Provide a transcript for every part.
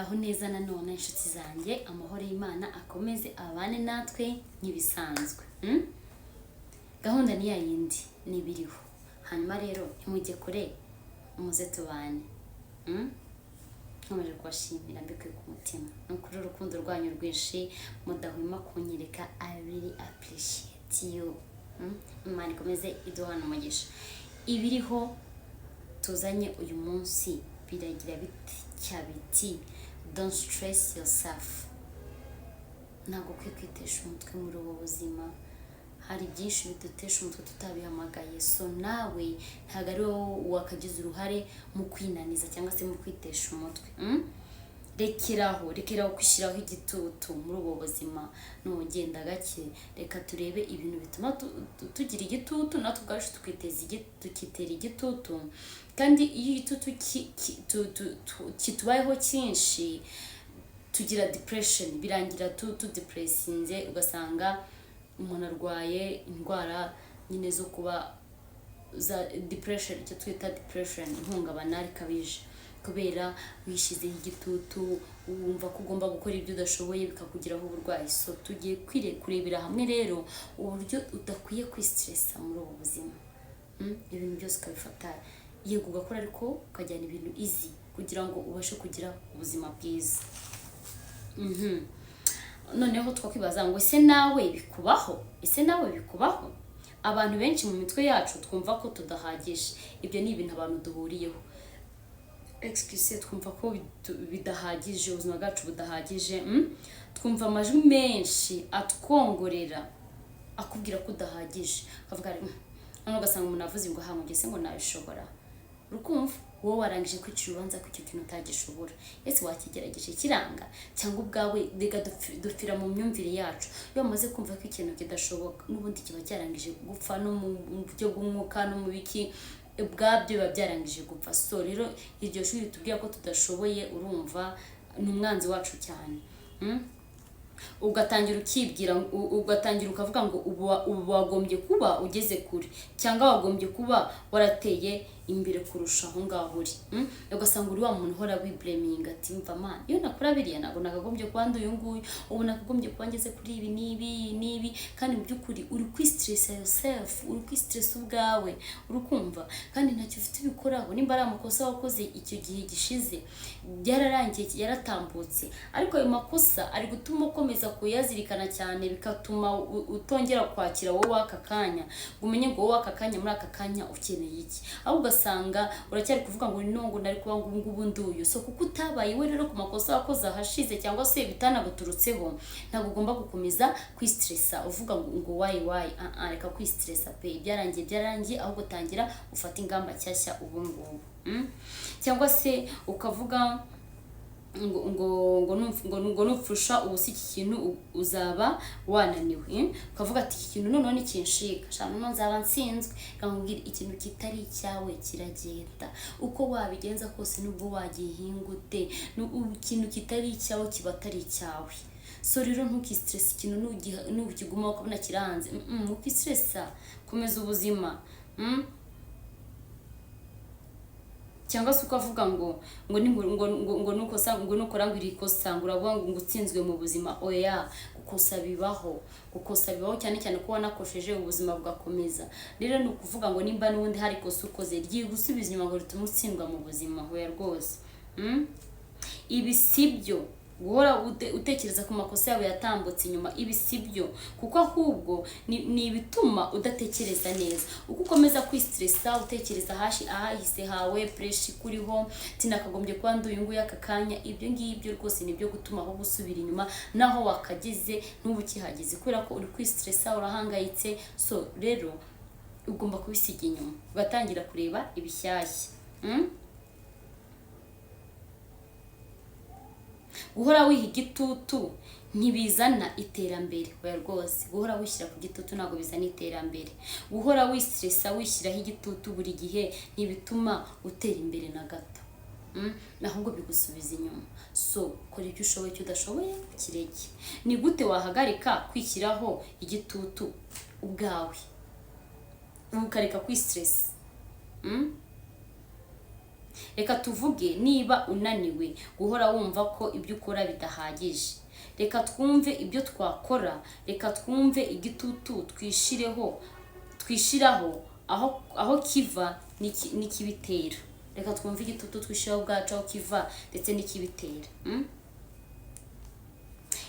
Muraho neza nanone inshuti zanjye, amahoro y'Imana akomeze abane natwe nk'ibisanzwe. Gahunda ni ya yindi n'ibiriho. Hanyuma rero ntimujye kure, muze tubane. Nkomeje kubashimira mbikuye ku mutima. Ni ukuri urukundo rwanyu rwinshi mudahwema kunyereka, I really appreciate you. Imana ikomeze iduhana umugisha. Ibiriho tuzanye uyu munsi biragira bitya biti: "Don't stress yourself." Ntabwo ukwiye kwitesha umutwe muri ubu buzima. Hari byinshi bidutesha umutwe tutabihamagaye. So nawe ntabwo ari wowe wakagize uruhare mu kwinaniza cyangwa se mu kwitesha umutwe. Rekeraho, rekeraho kwishyiraho igitutu muri ubu buzima. Nugenda gake, reka turebe ibintu bituma tugira igitutu, natwe ubwacu tukitera igitutu. Kandi iyo igitutu kitubayeho cyinshi, tugira depression, birangira tudepressinze, ugasanga umuntu arwaye indwara nyine zo kuba za depression, icyo twita depression, ihungabana rikabije, kubera wishyizeho igitutu, wumva ko ugomba gukora ibyo udashoboye, bikakugiraho uburwayi. So tugiye kurebera hamwe rero uburyo udakwiye kwistressa muri ubu buzima. Ibintu byose ukabifata, yego ugakora, ariko ukajyana ibintu easy kugira ngo ubashe kugira ubuzima bwiza. Noneho twakwibaza ngo: ese nawe bikubaho? Ese nawe bikubaho? Abantu benshi mu mitwe yacu twumva ko tudahagije. Ibyo ni ibintu abantu duhuriyeho. Excuse, twumva ko bidahagije, ubuzima bwacu budahagije. Twumva amajwi menshi atwongorera akubwira ko udahagije, ukavuga, noneho ugasanga umuntu avuze ngo ha ngeze ngo nabishobora. Urukumva wowe warangije kwicira urubanza ko icyo kintu utagishobora. Ese wakigerageje kiranga? Cyangwa ubwawe, reka dupfira mu myumvire yacu. Iyo wamaze kumva ko ikintu kidashoboka, n'ubundi kiba cyarangije gupfa, no mu buryo bw'umwuka no mu biki, ubwabyo biba byarangije gupfa. So rero iryo jwi ritubwira ko tudashoboye, urumva ni umwanzi wacu cyane. Ugatangira ukibwira, ugatangira ukavuga ngo ubu wagombye kuba ugeze kure, cyangwa wagombye kuba warateye imbere kurusha aho ngaho uri. Ugasanga uri wa muntu uhora wiblaminga, ati: "Mva man, iyo nakora biriya ntabwo nakagombye kuba ndi uyu nguyu, ubu nakagombye kuba ngeze kuri ibi n'ibi n'ibi." Kandi mu by'ukuri uri kwistressa yourself, uri kwistressa ubwawe, uri kumva kandi ntacyo ufite ubikoraho. Nimba ari amakosa wakoze icyo gihe gishize, byararangiye, yaratambutse, ariko ayo makosa ari gutuma ukomeza kuyazirikana cyane, bigatuma utongera kwakira wowe w'aka kanya, ngo umenye ngo wowe aka kanya, muri aka kanya ukeneye iki. Ahubwo ugasanga uracyari kuvuga ngo no ngo nari kuba ngo ubu ngubu nduyu. So kuko utabaye we rero ku makosa wakoze ahashize, cyangwa se bitanaguturutseho, ntabwo ugomba gukomeza kwistressa uvuga ngo why. Ah ah, reka kwistressa pe, ibyarangiye byararangiye. Ahubwo tangira ufate ingamba nshyashya ubu ngubu. Cyangwa se ukavuga ngo nupfusha ubusa iki kintu uzaba wananiwe, eh? Ukavuga ati: "Iki kintu noneho nikinshika sha, noneho nzaba nsinzwe." Reka nkubwire, ikintu kitari icyawe kiragenda uko wabigenza kose, nubwo wagihinga ute. Ikintu kitari icyawe kiba atari icyawe. So rero ntukistresse ikintu nukigumaho ukabona kiranze. Ntukistressa, komeza ubuzima. Cyangwa se ukavuga ngo ni ngo ngo ngo ngo nukosa, ngo nukora ngo iri kosa, ngo uravuga ngo utsinzwe mu buzima. Oya, gukosa bibaho, gukosa bibaho, cyane cyane ko wanakosheje ubuzima bugakomeza. Rero ni ukuvuga ngo nimba n'ubundi hari ikosa ukoze ryigusubiza inyuma ngo ritume utsindwa mu buzima, hoya rwose. Ibi si byo, guhora utekereza ku makosa yawe yatambutse inyuma, ibi si byo, kuko ahubwo ni ibituma udatekereza neza. Uko ukomeza kwistressa utekereza hashi ahahise hawe, pressure ikuriho, tinakagombye kuba ndi uyu nguyu aka kanya, ibyo ngibyo rwose ni ibyo gutuma aho gusubira inyuma naho wakageze n'ubu ukihageze, kubera ko uri kwistressa, urahangayitse. So rero ugomba kubisiga inyuma, ugatangira kureba ibishyashya. Guhora wiha igitutu ntibizana iterambere. Oya rwose, guhora wishyira ku gitutu ntabwo bizana iterambere. Guhora wistressa, wishyiraho igitutu buri gihe, ntibituma utera imbere na gato. Ahubwo bigusubiza inyuma. So kora ibyo ushoboye, icyo udashoboye ukireke. Ni gute wahagarika kwishyiraho igitutu ubwawe, ukareka kwistressa? Reka tuvuge niba unaniwe guhora wumva ko ibyo ukora bidahagije. Reka twumve ibyo twakora. Reka twumve igitutu twishireho, twishiraho, aho kiva n'ikibitera. Reka twumve igitutu twishiraho ubwacu, aho kiva ndetse n'ikibitera.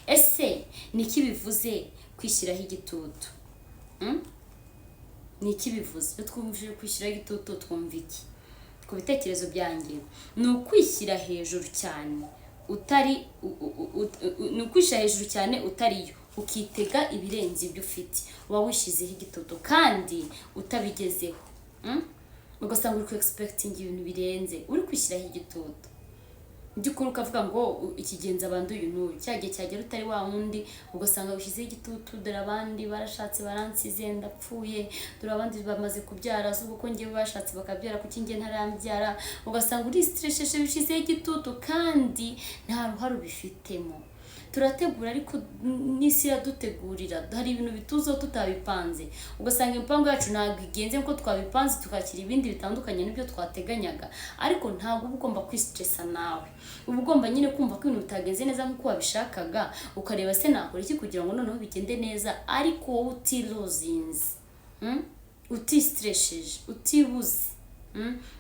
Ese ni iki bivuze kwishyiraho igitutu? Ni iki bivuze? Iyo twumvise kwishyiraho igitutu, twumva iki? Ku bitekerezo byanjye, ni ukwishyira hejuru cyane utari ni ukwishyira hejuru cyane utariyo, ukitega ibirenze ibyo ufite. Uba wishyizeho igitutu kandi utabigezeho. Ugasanga uri ku expecting ibintu birenze, uri kwishyiraho igitutu by'ukuri, ukavuga ngo ikigenza abandi uyu n'uyu, cya gihe cyagera utari wa wundi, ugasanga wishyizeho igitutu: "Dore abandi barashatse baransize, ndapfuye. Dore abandi bamaze kubyara, si ubwo ko njyewe bashatse bakabyara, kuki njye ntarabyara?" Ugasanga uristresseje, wishyizeho igitutu kandi nta ruhare ubifitemo. Turategura, ariko n'isi iradutegurira. Hari ibintu bituzaho tutabipanze, ugasanga imipango yacu ntabwo igenze nk'uko twabipanze, tukakira ibindi bitandukanye n'ibyo twateganyaga. Ariko ntabwo uba ugomba kwistressa nawe. Uba ugomba nyine kumva ko ibintu bitagenze neza nk'uko wabishakaga, ukareba: "Se nakora iki kugira ngo noneho bigende neza?" Ariko wowe utilosinze, Utistresseje, utibuze,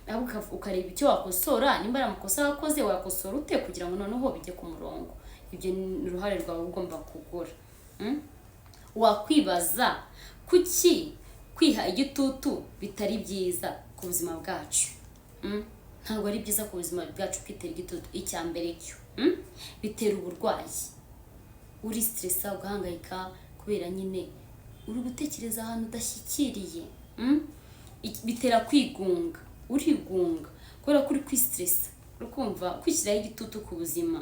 Ahubwo ukareba icyo wakosora. Nimba ari amakosa wakoze, wakosora ute kugira ngo noneho bijye ku murongo? Ibyo ni uruhare rwawe ugomba kugura. Wakwibaza kuki kwiha igitutu bitari byiza ku buzima bwacu. Ntabwo ari byiza ku buzima bwacu kwitera igitutu. Icya mbere cyo, bitera uburwayi. Uri stressa, ugahangayika kubera nyine uri gutekereza ahantu udashyikiriye. Bitera kwigunga, urigunga kubera ko uri kwistressa. Uri kumva kwishyiraho igitutu ku buzima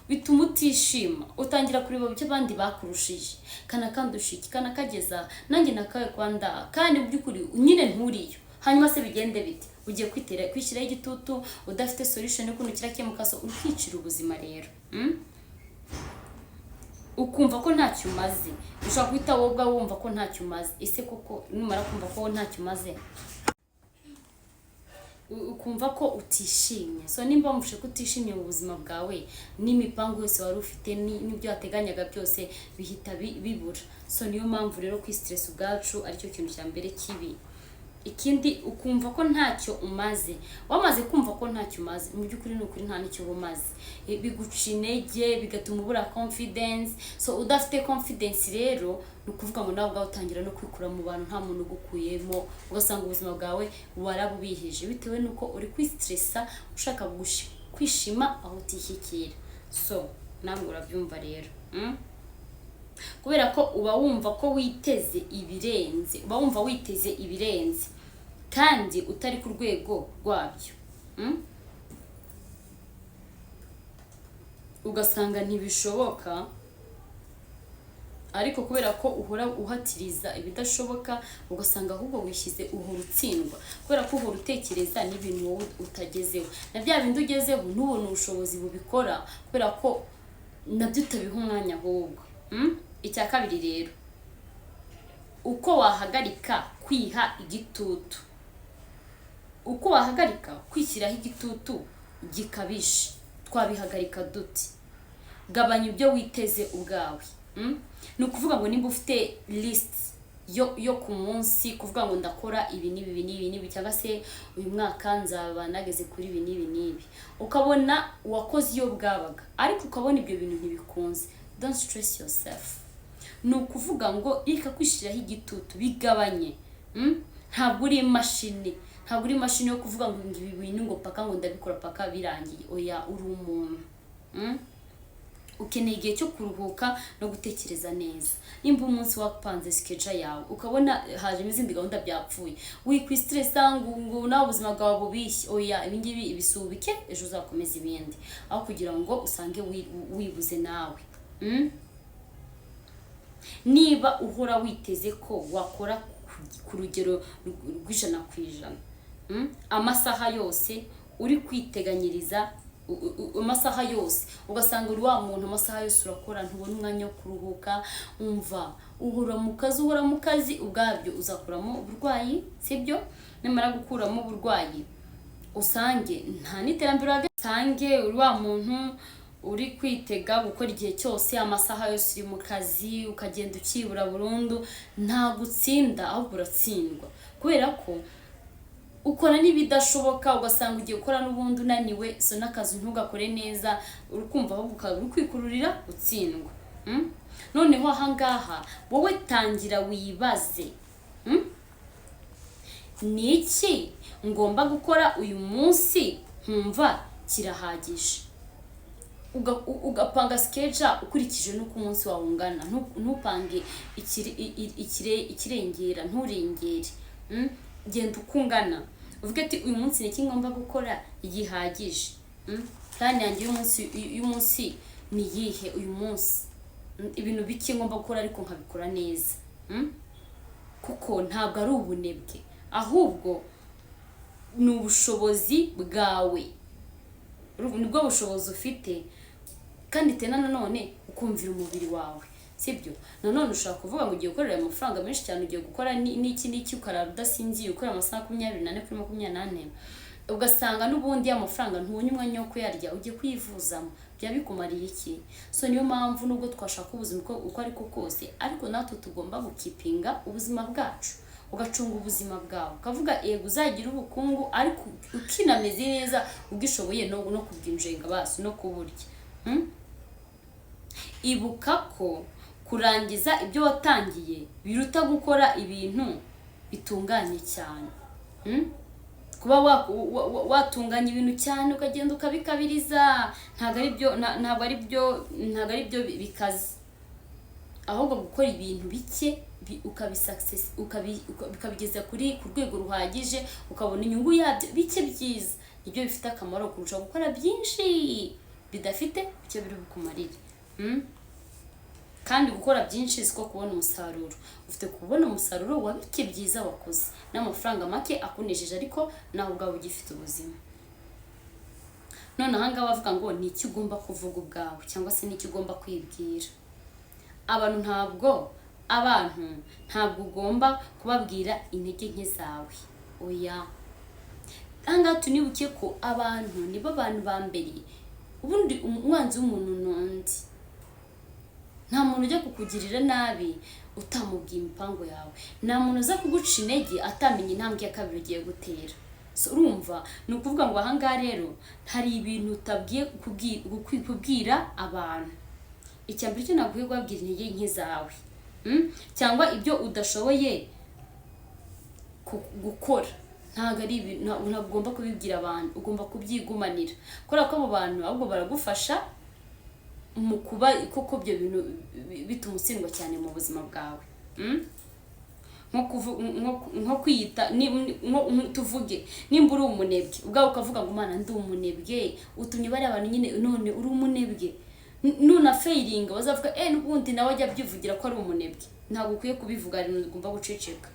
bituma utishima, utangira kureba ibyo abandi bakurushije: "Kanakandusha iki, kanakageza, nanjye nakawe kwa ndaha," kandi mu by'ukuri nyine nturiyo. Hanyuma se bigende bite? Ugiye kwitera, kwishyiraho igitutu udafite solution y'ukuntu kirakemuka, so uri kwicira ubuzima rero. Ukumva ko ntacyo umaze. Ushobora guhita wowe ubwawe wumva ko ntacyo umaze. Ese koko numara kumva ko wowe ntacyo umaze, ukumva ko utishimye, so nimba wumvise ko utishimye mu buzima bwawe, n'imipango yose wari ufite n'ibyo wateganyaga byose bihita bibura. So niyo mpamvu rero kwistressa ubwacu aricyo kintu cya mbere kibi. Ikindi, ukumva ko ntacyo umaze. Wamaze kumva ko ntacyo umaze, mu by'ukuri ni ukuri nta n'icyo uba umaze. Biguca intege, bigatuma ubura confidence. So udafite confidence rero, ni ukuvuga ngo nawe ubwawe utangira no kwikura mu bantu, nta muntu ugukuyemo, ugasanga ubuzima bwawe warabubihije bitewe n'uko uri kwistressa, ushaka kwishima aho utishyikira. So nawe urabyumva rero, Kubera ko uba wumva ko witeze ibirenze, uba wumva witeze ibirenze kandi utari ku rwego rwabyo. Ugasanga ntibishoboka, ariko kubera ko uhora uhatiriza ibidashoboka, ugasanga ahubwo wishyize, uhora utsindwa kubera ko uhora utekereza n'ibintu wowe utagezeho, na bya bindi ugezeho ntubone ubushobozi bubikora kubera ko nabyo utabiha umwanya ahubwo. Icya kabiri rero, uko wahagarika kwiha igitutu, uko wahagarika kwishyiraho igitutu gikabije, twabihagarika dute? Gabanya ibyo witeze ubwawe. Ni ukuvuga ngo nimba ufite list yo ku munsi, kuvuga ngo ndakora ibi n'ibi, ibi n'ibi n'ibi, cyangwa se uyu mwaka nzaba nageze kuri ibi n'ibi n'ibi, ukabona wakoze iyo bwabaga ariko ukabona ibyo bintu ntibikunze, don't stress yourself. Ni ukuvuga ngo reka kwishyiraho igitutu, bigabanye. Ntabwo uri imashini, ntabwo uri imashini yo kuvuga ngo ibi bintu ngo paka ngo ndabikora paka birangiye. Oya, uri umuntu. Ukeneye igihe cyo kuruhuka no gutekereza neza. Nimba umunsi wapanze schedule yawe, ukabona hajemo izindi gahunda byapfuye, wikwistressa ngo nawe ubuzima bwawe bubishye. Oya, ibingibi ibisubike, ejo uzakomeza ibindi, aho kugira ngo usange wibuze nawe. Niba uhora witeze ko wakora ku rugero rw'100%, Amasaha yose uri kwiteganyiriza, amasaha yose, ugasanga uri wa muntu amasaha yose urakora, ntubona umwanya wo kuruhuka, umva uhora mu kazi, uhora mu kazi, ubwabyo uzakuramo uburwayi, sibyo? Nimara gukuramo uburwayi, Usange nta n'iterambere uhageze, usange uri wa muntu uri kwitega gukora igihe cyose, amasaha yose uri mu kazi, ukagenda ukibura burundu. Ntabwo utsinda, ahubwo uratsindwa, kubera ko ukora n'ibidashoboka, ugasanga ugiye gukora n'ubundi unaniwe. So n'akazi ntugakore neza, uri kumva, ahubwo ukaba uri kwikururira gutsindwa. Noneho ahangaha wowe tangira wibaze, Ni iki ngomba gukora uyu munsi nkumva kirahagije? Ugapanga schedule ukurikije n'uko umunsi wawe ungana. Ntupange ikirengera, nturengere. Genda uko ungana, uvuge ati: "Uyu munsi ni iki ngomba gukora gihagije? Plan yanjye y'umunsi ni iyihe uyu munsi? Ibintu bike ngomba gukora ariko nkabikora neza." Kuko ntabwo ari ubunebwe, ahubwo ni ubushobozi bwawe. Nibwo bushobozi ufite. Kandi tena nanone ukumvira umubiri wawe, sibyo? Nanone ushobora kuvuga ngo ugiye gukorera amafaranga menshi cyane, ugiye gukora n'iki n'iki, ukarara udasinziye, ukora amasaha 24/24, ugasanga n'ubundi ya mafaranga ntubonye umwanya wo kuyarya, ugiye kuyivuzamo. Byaba bikumariye iki? So niyo mpamvu nubwo twashaka ubuzima uko ariko kose, ariko natwe tugomba gukeepinga ubuzima bwacu. Ugacunga ubuzima bwawe, ukavuga yego uzagira ubukungu, ariko ukinameze neza, ugishoboye no kubwinjenga basi no kuburya. Ibuka ko kurangiza ibyo watangiye biruta gukora ibintu bitunganye cyane. Kuba watunganya ibintu cyane, ukagenda ukabikabiriza, ntabwo ari byo, ntabwo ari byo bikaze. Ahubwo gukora ibintu bike ukabigeza ku rwego ruhagije, ukabona inyungu yabyo bike byiza, nibyo bifite akamaro kurusha gukora byinshi bidafite icyo biri bukumarire. Kandi gukora byinshi siko kubona umusaruro. Ufite kubona umusaruro wa bike byiza wakoze n'amafaranga make akunejeje, ariko nawe ubwawe ugifite ubuzima. None ahangaha bavuga ngo ni iki ugomba kuvuga ubwawe, cyangwa se ni iki ugomba kwibwira abantu? Abantu ntabwo ugomba kubabwira intege nke zawe, oya. Ahangaha tunibuke ko abantu nibo bantu ba mbere. Ubundi umwanzi w'umuntu ni undi. Nta muntu ujya kukugirira nabi utamubwiye imipango yawe. Nta muntu uza kuguca intege atamenya intambwe ya kabiri ugiye gutera. So urumva, ni ukuvuga ngo ahangaha rero hari ibintu utabwiye kubwira abantu. Icya mbere cyo, ntabwo ukwiye kubabwira intege nke zawe, Cyangwa ibyo udashoboye gukora. Ntabwo ari ibintu, ntabwo ugomba kubibwira abantu, ugomba kubyigumanira, kubera ko abo bantu ahubwo baragufasha mu kuba koko ibyo bintu bituma utsindwa cyane mu buzima bwawe. Nko kwiyita tuvuge nimba uri umunebwe, ubwawe ukavuga ngo: "Mana, ndi umunebwe, utumye bariya bantu nyine." None uri umunebwe, nunafailinga bazavuga: "Eh, n'ubundi nawe ajya abyivugira ko ari umunebwe." Ntabwo ukwiye kubivuga, hari ibintu ugomba guceceka.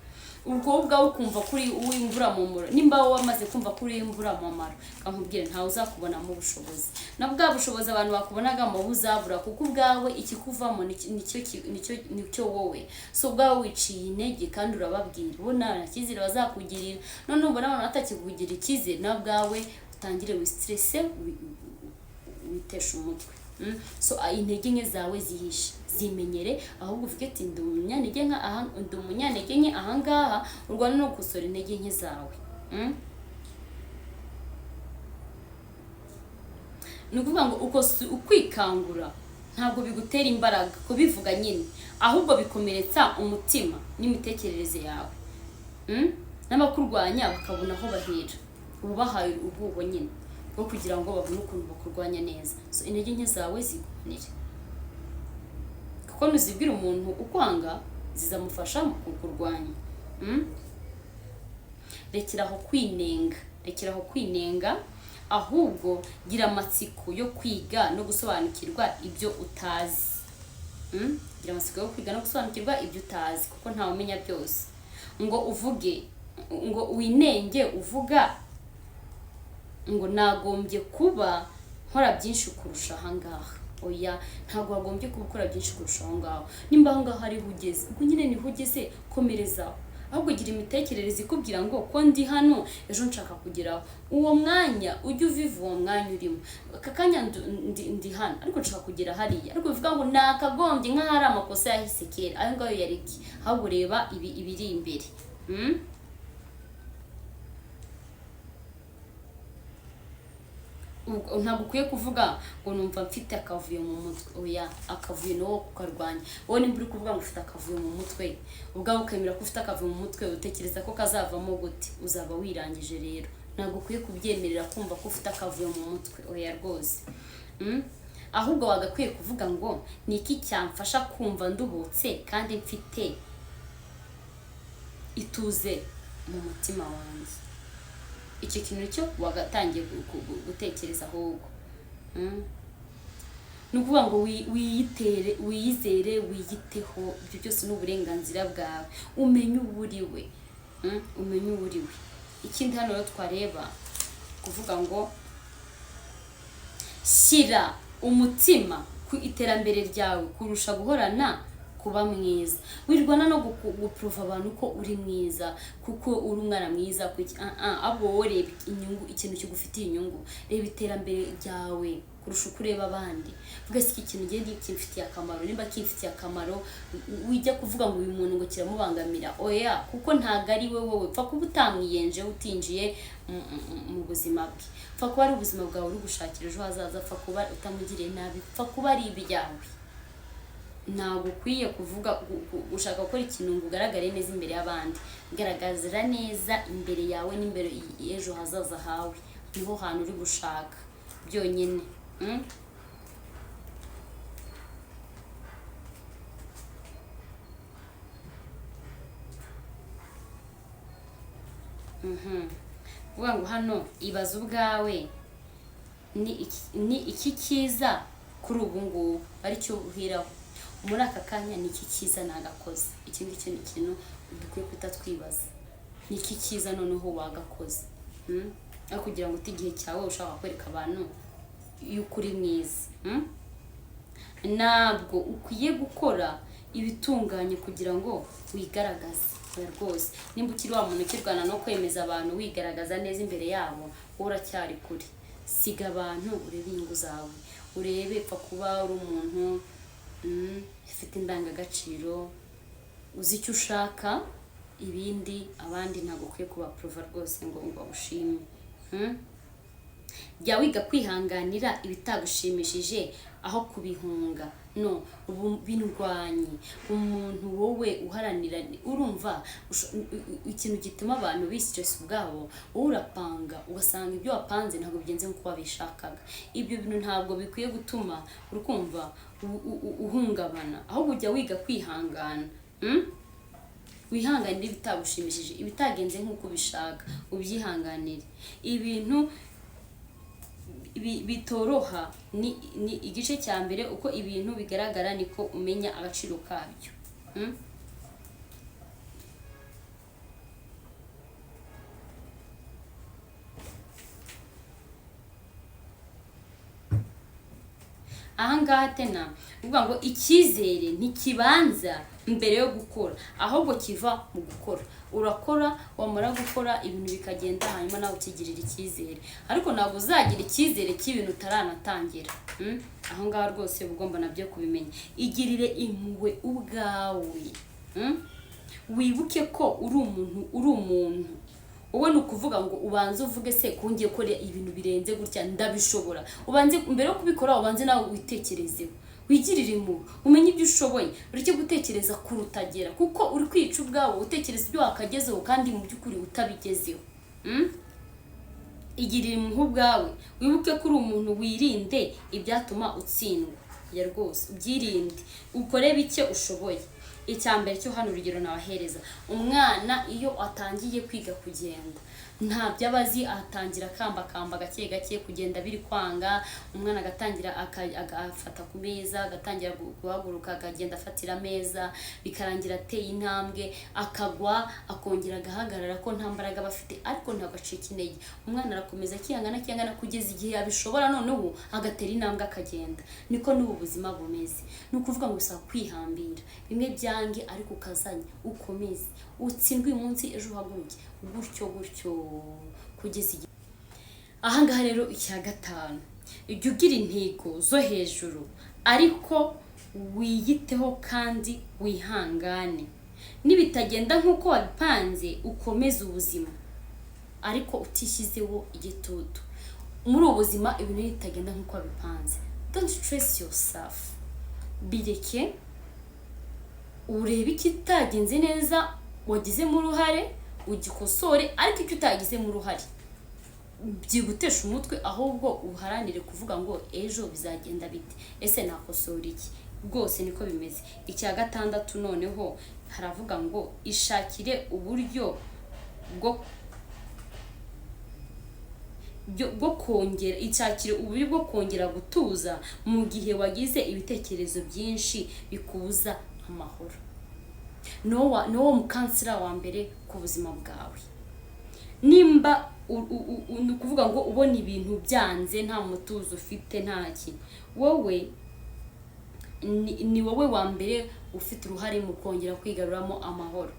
Ubwo wowe ubwawe ukumva kuri uw'imburamumaro. Nimba wowe wamaze kumva ko uri imburamumaro, kankubwire, ntawe uzakubonamo ubushobozi, na bwa bushobozi abantu bakubonagamo buzabura, kuko ubwawe ikikuvamo nicyo wowe. So ubwawe wiciye intege kandi urababwira, ubona nta cyizere bazakugirira. None ubona abantu batakikugirira icyizere, nawe ubwawe utangire wistresse, witeshe umutwe. So intege nke zawe zihishe, zimenyere, ahubwo uvuge ati: "Ndi umunyantege nke aha, ndi umunyantege nke ahangaha." Urwana no gukosora intege nke zawe. Ni ukuvuga ngo uko ukwikangura ntabwo bigutera imbaraga kubivuga nyine, ahubwo bikomeretsa umutima n'imitekerereze yawe. N'abakurwanya bakabona aho bahera, uba ubahaye ubwoba nyine bwo kugira ngo babone ukuntu bakurwanya neza. So intege nke zawe zigumanire, kuko nuzibwira umuntu ukwanga zizamufasha mu kukurwanya. Rekeraho kwinenga, rekeraho kwinenga, ahubwo gira amatsiko yo kwiga no gusobanukirwa ibyo utazi. Gira amatsiko yo kwiga no gusobanukirwa ibyo utazi, kuko ntawe umenya byose ngo uvuge ngo winenge, uvuga ngo nagombye kuba nkora byinshi kurusha ahangaha. Oya, ntabwo wagombye kuba ukora byinshi kurusha aho ngaho. Nimba aho ngaho ariho ugeze, ubwo nyine niho ugeze, komerezaho. Ahubwo ugira imitekerereze ikubwira ngo ko ndi hano, ejo nshaka kugeraho. Uwo mwanya ujye uviva uwo mwanya urimo. Aka kanya ndi hano, ariko nshaka kugera hariya. Ariko bivuga ngo nakagombye nk'aho ari amakosa yahise kera, ayo ngayo yareke, ahubwo reba ibi ibiri imbere. Ntabwo ukwiye kuvuga ngo numva mfite akavuyo mu mutwe. Oya, akavuyo ni wowe kukarwanya. Wowe nimba uri kuvuga ngo ufite akavuyo mu mutwe, ubwawe ukemera ko ufite akavuyo mu mutwe, utekereza ko kazavamo gute? Uzaba wirangije. Rero ntabwo ukwiye kubyemerera kumva ko ufite akavuyo mu mutwe, oya rwose. Ahubwo wagakwiye kuvuga ngo ni iki cyamfasha kumva nduhutse kandi mfite ituze mu mutima wanjye. Icyo kintu cyo wagatangiye gutekereza ahubwo. Ni ukuvuga ngo wiyitere, wiyizere, wiyiteho. Ibyo byose ni uburenganzira bwawe, umenye uwo uri we. Umenye uwo uri we. Ikindi hano rero twareba, kuvuga ngo shyira umutima ku iterambere ryawe kurusha guhorana kuba mwiza. Wirwana no guprova abantu ko uri mwiza, kuko uri umwana mwiza, kuki ahubwo wowe reba inyungu, ikintu kigufitiye inyungu. Reba iterambere ryawe kurusha uko ureba abandi. Vuga se iki kintu ngiye kimfitiye akamaro? Nimba kimfitiye akamaro, wijya kuvuga ngo uyu muntu ngo kiramubangamira, oya, kuko ntabwo ari we wowe. Pfa kuba utamwiyenje, utinjiye mu buzima bwe, pfa kuba ari ubuzima bwawe uri gushakira ejo hazaza, pfa kuba utamugiriye nabi, pfa kuba ari ibyawe. Ntabwo ukwiye kuvuga gushaka gukora ikintu ngo ugaragare neza imbere y'abandi. Garagazira neza imbere yawe n'imbere y'ejo hazaza hawe, niho hantu uri gushaka byonyine. Kuvuga ngo hano ibaze ubwawe ni iki cyiza kuri ubu ngubu, aricyo uheraho muri aka kanya. Ni iki cyiza nagakoze? Iki ngiki ni ikintu dukwiye guhita twibaza: ni iki cyiza noneho wagakoze? Aho kugira ngo ute igihe cyawe ushaka kwereka abantu yuko uri mwiza. Ntabwo ukwiye gukora ibitunganye kugira ngo wigaragaze. Oya rwose, nimba ukiri wa muntu ukirwana no kwemeza abantu, wigaragaza neza imbere yabo, wowe uracyari kure. Siga abantu, urebe inyungu zawe, urebe pfa kuba uri umuntu ufite indangagaciro, uzi icyo ushaka. Ibindi abandi ntabwo ukwiye kubaprova rwose ngo bagushime. Jya wiga kwihanganira ibitagushimishije aho kubihunga. No ubu bindwanye umuntu wowe uharanira, urumva ikintu gituma abantu bistress ubwabo. Wowe urapanga, ugasanga ibyo wapanze ntabwo bigenze nk'uko wabishakaga. Ibyo bintu ntabwo bikwiye gutuma urukumva uhungabana, ahubwo ujya wiga kwihangana. Wihanganire ibitagushimishije, ibitagenze nk'uko ubishaka, ubyihanganire. Ibintu bitoroha ni igice cya mbere. Uko ibintu bigaragara niko umenya agaciro kabyo. Ahangaha tena uvuga ngo icyizere ntikibanza mbere yo gukora, ahubwo kiva mu gukora. Urakora, wamara gukora ibintu bikagenda, hanyuma nawe ukigirira icyizere. Ariko ntabwo uzagira icyizere cy'ibintu utaranatangira. Aho ngaho rwose uba ugomba nabyo kubimenya. Igirire impuhwe ubwawe. Wibuke ko uri umuntu, uri umuntu wowe. Ni ukuvuga ngo ubanze uvuge se ko ngiye gukora ibintu birenze gutya, ndabishobora? Ubanze mbere yo kubikora, ubanze nawe witekerezeho, wigirire impuhwe, umenye ibyo ushoboye, ureke gutekereza kurutagera, kuko uri kwica ubwawe utekereza ibyo wakagezeho kandi mu by'ukuri utabigezeho. Igirire impuhwe ubwawe, wibuke ko uri umuntu, wirinde ibyatuma utsindwa. Ya rwose ubyirinde, ukore bike ushoboye. Icya mbere cyo hano, urugero nabahereza: umwana iyo atangiye kwiga kugenda, Ntabyo aba azi, atangira akambakamba gake gake, kugenda biri kwanga. Umwana agatangira agafata ku meza, agatangira guhaguruka, akagenda afatira ameza, bikarangira ateye intambwe, akagwa, akongera agahagarara, ko nta mbaraga aba afite, ariko ntabwo acika intege. Umwana arakomeza akihangana, akihangana, kugeza igihe abishobora, noneho agatera intambwe akagenda. Niko n'ubu buzima bumeze. Ni ukuvuga ngo bisaba kwihambira, bimwe byange ariko ukazanye, ukomeze, utsindwe uyu munsi, ejo uhaguruke, gutyo gutyo kugeza igihe. Ahangaha rero icya gatanu: jya ugira intego zo hejuru, ariko wiyiteho kandi wihangane. Nibitagenda nk'uko wabipanze, ukomeze ubuzima ariko utishyizeho igitutu. Muri ubu buzima ibintu bitagenda nk'uko wabipanze, don't stress yourself, bireke, urebe ikitagenze neza wagizemo uruhare ugikosore, ariko icyo utagizemo uruhare byigutesha umutwe, ahubwo uharanire kuvuga ngo ejo bizagenda bite? Ese nakosora iki? Rwose niko bimeze. Icya gatandatu noneho haravuga ngo ishakire uburyo bwo kongera, ishakire uburyo bwo kongera gutuza mu gihe wagize ibitekerezo byinshi bikubuza amahoro. Ni wowe mu counselor wa mbere ku buzima bwawe. Nimba ni ukuvuga ngo ubona ibintu byanze, nta mutuzo ufite, nta kintu, wowe ni wowe wa mbere ufite uruhare mu kongera kwigaruramo amahoro,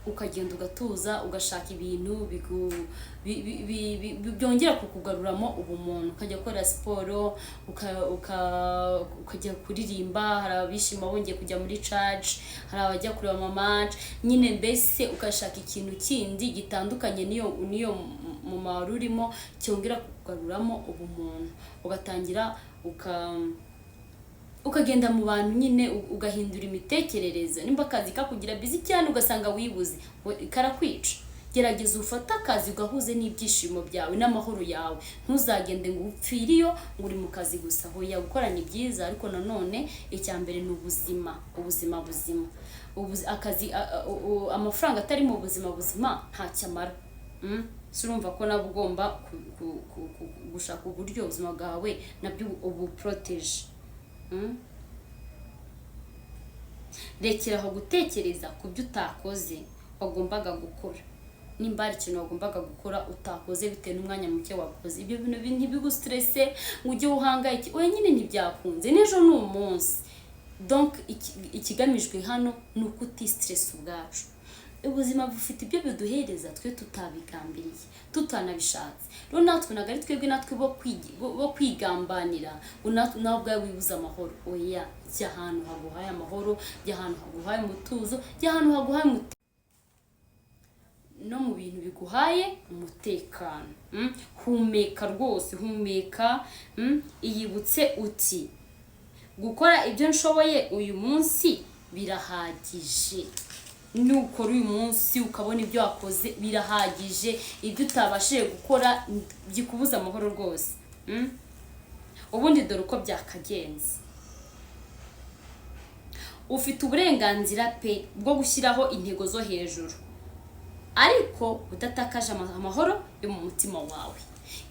ukagenda ugatuza, ugashaka ibintu byongera kukugaruramo ubumuntu, ukajya gukora siporo, ukajya kuririmba. Hari abishima bongeye kujya muri church, hari abajya kureba ama match nyine, mbese ugashaka ikintu kindi gitandukanye n'iyo mu wari urimo, cyongera kukugaruramo ubumuntu, ugatangira ukagenda mu bantu nyine, ugahindura imitekerereze. Nimba akazi kakugira busy cyane ugasanga wibuze, karakwica, gerageza ufate akazi ugahuze n'ibyishimo byawe n'amahoro yawe. Ntuzagende ngo upfire iyo ngo uri mu kazi gusa. Hoya, gukora ni byiza, ariko nanone icya mbere ni ubuzima, ubuzima buzima. Akazi, amafaranga atari mu buzima buzima ntacyo amara. Si urumva ko nawe ugomba gushaka uburyo ubuzima bwawe nabyo ubu protège. Rekera aho gutekereza ku byo utakoze wagombaga gukora. Nimba hari ikintu wagombaga gukora utakoze bitewe n'umwanya muke wakoze, ibyo bintu ntibigustresse ngo ujye uhangayike. Oya nyine, ntibyakunze, n'ejo ni umunsi. Donc ikigamijwe hano ni ukutistressa ubwacu. Ubuzima bufite ibyo biduhereza twe tutabigambiriye, tutanabishatse. Rero natwe ntabwo ari twebwe natwe bo kwigambanira ngo nawe ubwawe wibuze amahoro. Oya, jya ahantu haguhaye amahoro, jya ahantu haguhaye umutuzo, jya ahantu haguhaye no mu bintu biguhaye umutekano. Humeka rwose, humeka. Iyibutse uti: "Gukora ibyo nshoboye uyu munsi birahagije." Nukora uyu munsi ukabona ibyo wakoze birahagije, ibyo utabashije gukora byikubuza amahoro rwose. Ubundi dore uko byakagenze: ufite uburenganzira pe bwo gushyiraho intego zo hejuru, ariko udatakaje amahoro yo mu mutima wawe.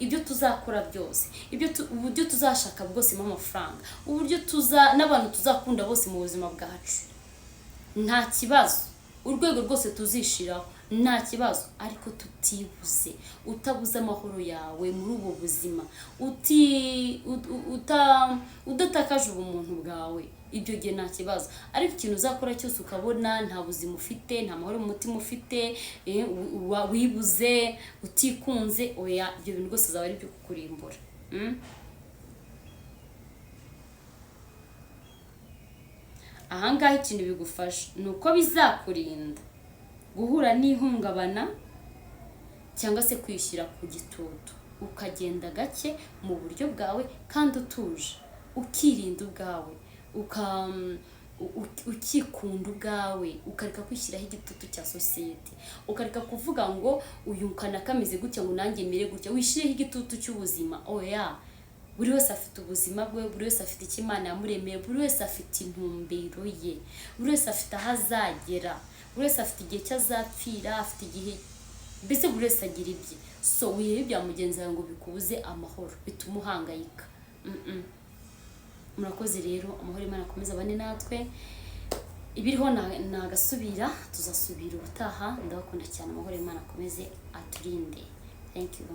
Ibyo tuzakora byose, uburyo tuzashaka bwose mo amafaranga, uburyo tuza n'abantu tuzakunda bose mu buzima bwacu, nta kibazo. Urwego rwose tuzishiraho nta kibazo, ariko tutibuze, utabuze amahoro yawe muri ubu buzima, uti udatakaje ubumuntu bwawe, ibyo gihe nta kibazo. Ariko ikintu uzakora cyose ukabona nta buzima ufite, nta mahoro mu mutima ufite, wibuze, utikunze, oya, ibyo bintu rwose azaba ari ibyo kukurimbura. Ahangaha ikintu bigufasha ni uko bizakurinda guhura n'ihungabana cyangwa se kwishyira ku gitutu, ukagenda gake mu buryo bwawe kandi utuje, ukirinda ubwawe, ukikunda ubwawe, ukareka kwishyiraho igitutu cya sosiyete, ukareka kuvuga ngo uyu kana kameze gutya ngo nanjye mere gutya, wishyireho igitutu cy'ubuzima. Oya, buri wese afite ubuzima bwe, buri wese afite icyo Imana yamuremeye, buri wese afite intumbero ye, buri wese afite aho azagera, buri wese afite igihe cyo azapfira, afite igihe. Mbese buri wese agira ibye. So wirebe ibya mugenzi wawe ngo bikubuze amahoro, bituma uhangayika. Murakoze rero, amahoro Imana akomeze abane natwe. Ibiriho nagasubira, tuzasubira ubutaha. Ndabakunda cyane, amahoro Imana akomeze aturinde. Thank you.